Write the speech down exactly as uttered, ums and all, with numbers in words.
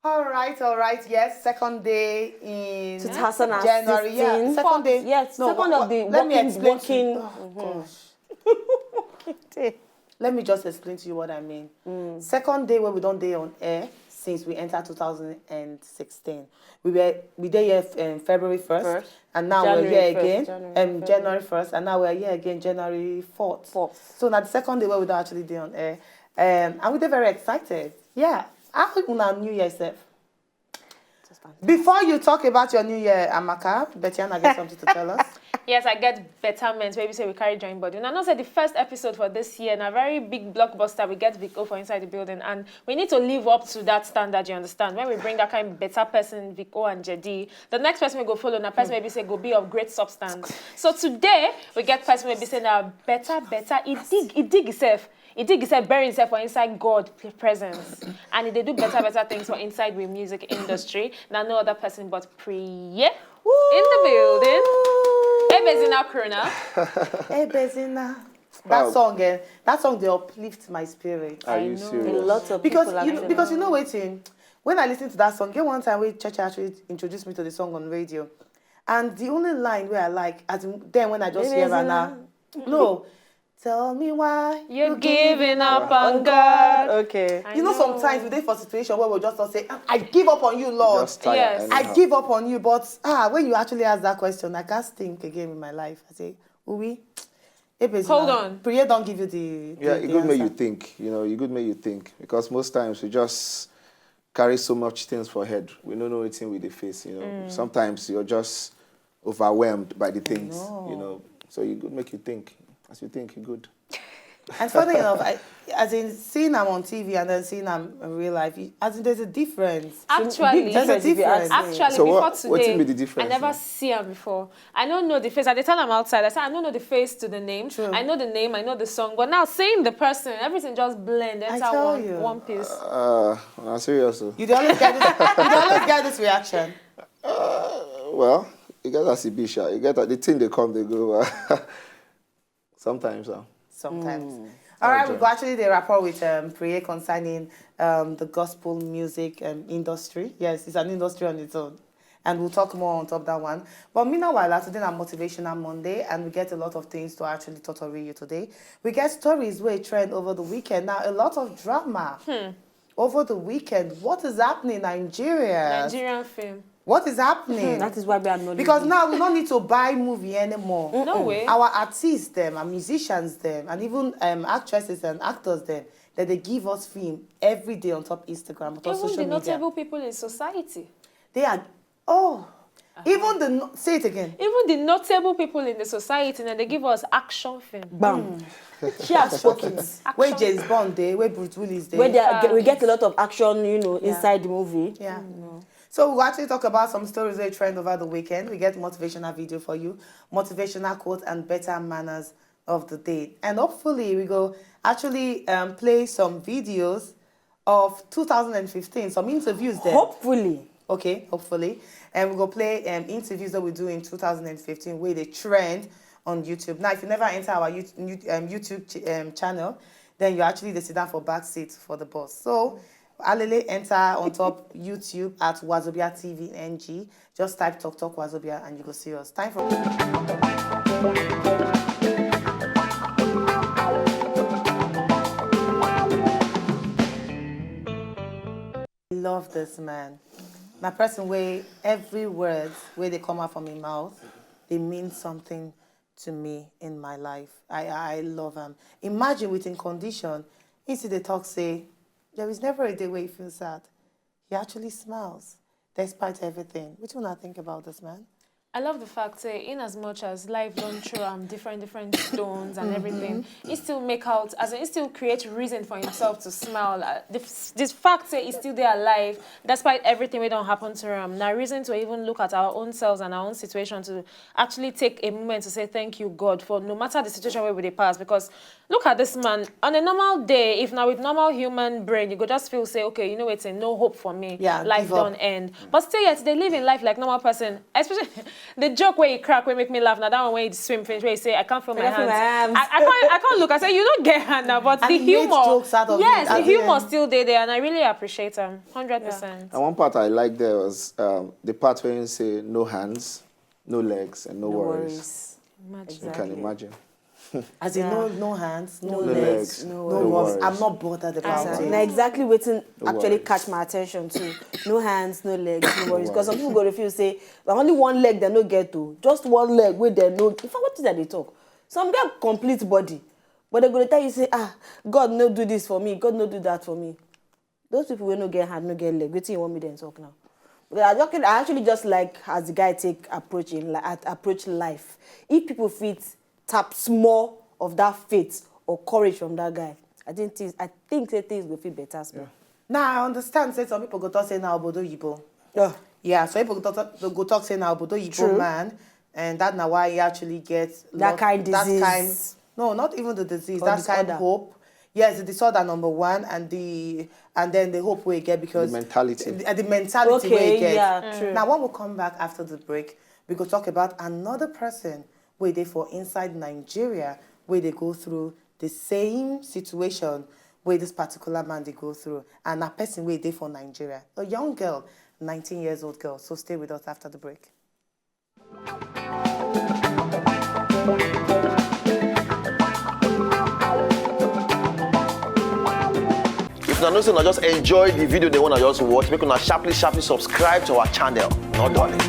All right, all right. Yes, second day in Two thousand and January. Yeah, sixteen. Second day. Yes, No, second wha- of the let me working- explain to you. working- Oh, gosh. Let me just explain to you what I mean. Second day where we don't day on air since we entered two thousand and sixteen. We were we there here um, February first, First. And now January we're here first, again. January, um, February. January first, and now we're here again January fourth. Fourth. So now the second day where we don't actually day on air, um, and we're very excited. Yeah, how una New Year self? Before you talk about your New Year, Amaka, Betiana get something to tell us. Yes, I get betterment. Maybe say we carry join body. Now, I know say the first episode for this year, and a very big blockbuster. We get Vic O for inside the building, and we need to live up to that standard. You understand? When we bring that kind of better person, Vic O and Jedi, the next person we go follow, na person maybe say go be of great substance. So today we get person maybe say now better, better. He dig, he dig himself. He dig himself, bury himself for inside God presence, and he dey do better, better things for inside the music industry. Now no other person but Priye in the building. Hey, Bezina Krona. Hey, Bezina. That song, eh, that song they uplift my spirit. Are you A serious? lot of Because people you are know, because you know waiting. When I listen to that song, get one time when Church actually introduced me to the song on radio, and the only line where I like, as in, then when I just Baby, hear is her it now, no, tell me why You're giving up on God. Okay. I You know, know. Sometimes we dey for situation where we'll just not say, "I give up on you, Lord." Just tired Yes. anyhow. I give up on you, but ah, when you actually ask that question, I can't think again in my life. I say, Uwi, Ebezina, Hold on. Priye don't give you the. Yeah, the, it the good make you answer. Think. You know, it good make you think, because most times we just carry so much things for head. We don't know anything we dey face. You know, sometimes you're just overwhelmed by the things. know. You know, so it good make you think. As you think, it good. And funny enough, I, as in seeing him on T V and then seeing him in real life, you- as in there's a difference. Actually, There's a Difference if you difference. ask me. Actually, So before what- today, wetin be the difference I never now? See her before. I don't know the face. I dey tell am outside. I say I don't know the face to the name. True. I know the name. I know the song. But now seeing the person, everything just blend. Enter tell one, you. One piece. Uh, I'm serious. Oh. You dey always get this. You dey always get this reaction. Well, you get as e be, sha. You get the thing they come, they go. Sometimes, uh, Sometimes. All right, we go actually the rapport with um, Priye concerning um, the gospel music um, industry. Yes, it's an industry on its own. And we'll talk more on top that one. But meanwhile, today is Motivational Monday, and we get a lot of things to actually tutorial you today. We get stories where trend over the weekend. Now, a lot of drama over the weekend. What is happening in Nigeria? Nigerian film. What is happening? That is why we are not. Because now we don't need to buy movie anymore. No way. Our artists, them, and musicians, them, and even um, actresses and actors, them, that they give us film every day on top Instagram, on top Even social the media. Notable people in society. They are, oh, even the, no- say it again. Even the notable people in the society, now they give us action film. Bam. She has spoken. Where James Bond day, where Bruce Willis day. Where they are, we get a lot of action, you know, inside the movie. Yeah. So we'll actually talk about some stories that trend over the weekend. We get motivational video for you, motivational quote, and better manners of the day. And hopefully we go actually um, play some videos of two thousand fifteen, some interviews there. Hopefully. Okay, hopefully. And we go play um, interviews that we do in two thousand fifteen where they trend on YouTube. Now, if you never enter our YouTube, um, YouTube ch- um, channel, then you actually dey sit down for back seat for the bus. So, Alele enter on top YouTube at Wazobia T V N G. Just type Talk Talk Wazobia and you go see us. Time for. I love this man. Na person wey every word wey dey come out from him mouth, they mean something to me in my life. I I love him. Imagine with him condition, he see the talk say, there is never a day where he feels sad. He actually smiles despite everything. What do you think about this man? I love the fact say, in as much as life don't throw him different different stones and everything, he still make out as in, he still create reason for himself to smile. Uh, the, f- the fact say he's still there alive despite everything we don't happen to him. Now reason to even look at our own selves and our own situation to actually take a moment to say thank you God for no matter the situation where we dey pass, because look at this man. On a normal day, if now with normal human brain, you go just feel say, okay, you know it's a no hope for me. Yeah, Life give up. Don't end. But still yet they live in life like normal person. Especially The joke where he crack, where make me laugh, now that one where he swim finish, where he say, "I can't feel my I can't feel hands." my hands. I, I can't, I can't look. I say, "You don't get hand now," but And the he made humor, jokes out of it yes, at the the humor end. Still there, there, and I really appreciate him, hundred percent. And one part I like there was um, the part where you say no hands, no legs, and no, No worries. Worries. You Exactly. Can imagine. As in, Yeah. no, no hands, no, No legs, legs, no no worries. worries. I'm not bothered about Exactly. it. Now exactly wetin No actually worries. Catch my attention too. No hands, no legs, no worries. Because some people go to feel say na only one leg dem no get o, just one leg wey dem no. In fact, wetin dem dey talk? Some get complete body, but dem go dey tell you say, "Ah, God no do this for me, God no do that for me." Those people wey no get hand, no get leg, wetin you want me dem talk now? Because I, just, I actually just like as the guy take approach in li- at- approach life. If people fit tap small of that faith or courage from that guy, I think things I think say things go fit better small. Now I understand say some people go talk say na obodo yibo. Yeah. Yeah, so people go talk, go talk say na obodo yibo True. Man, and that na why he actually gets That lot- kind That kind, disease. No, not even the disease. Or That kind disorder. Hope. Yes, the disorder number one, and the and then the hope we get because The mentality. the, the mentality we Okay, get. Yeah, true. Now when we come back after the break, we go talk about another person where they for inside Nigeria where they go through the same situation where this particular man they go through, and a person where they for Nigeria, a young girl, nineteen years old girl. So stay with us after the break. If una know say una just enjoy the video they wanna just watch, make una sharply sharply subscribe to our channel. No darling.